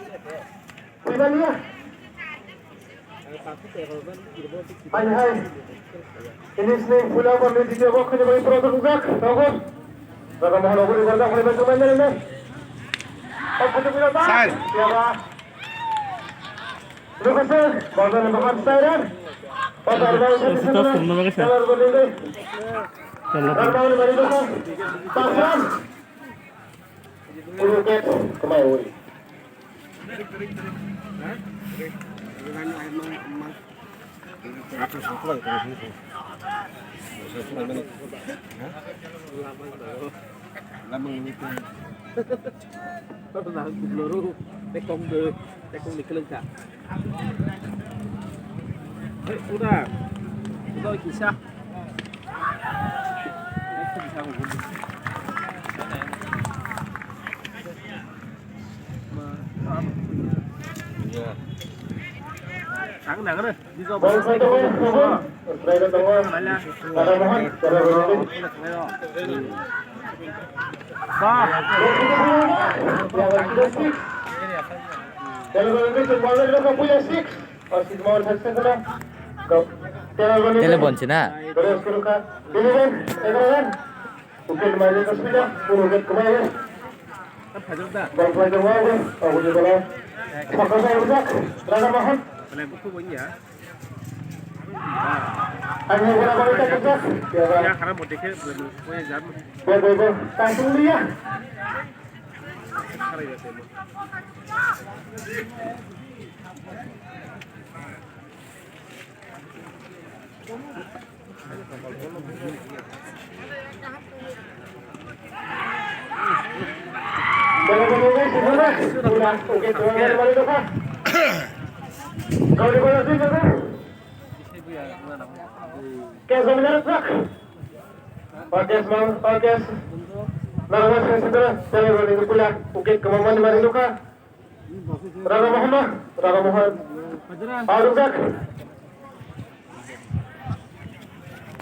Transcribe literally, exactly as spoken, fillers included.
Phaimani ya. Hai, hai. Ini sini pula pon di video kok ini bagi produk ujak. Tau kok? Raga Mohan Oguri berdak, boleh bantu main dari ini. Side. Ya, Pak. Terima kasih. Badan Bahan Sairan. Pasar Bahan Sairan. Kalau boleh. Kalau boleh. Pasar. Uruket kemai uri. Tekong de, tekong ni kelengka. Hei, uda. Uda kisa. Ang nang re. Ball fight tongo, tongo. Strike tongo. Raga Mohan, Raga Mohan. Ba. Raga Mohan, six. Raga Mohan, six. Ball fight tongo, puya six. Or six more, six, six, six. Go. Raga Mohan. Tele bonsi na. Raga Mohan, eleven, eleven. Wicket mai le kasida, puro wicket kemai. Ball fly jong wai, aboni bola. Saka sai ujak, Raga Mohan. Ani bola ball tak ujak. Ya, ya. Ball, ball, ball. Tangtung dia. Catch dominate truck. Rakesh Mang, Rakesh. Nang mas kasi tu lah. Tele roni tu pula. Wicket kemampuan di mana luka? Raga Mohan, Raga Mohan. Arujak.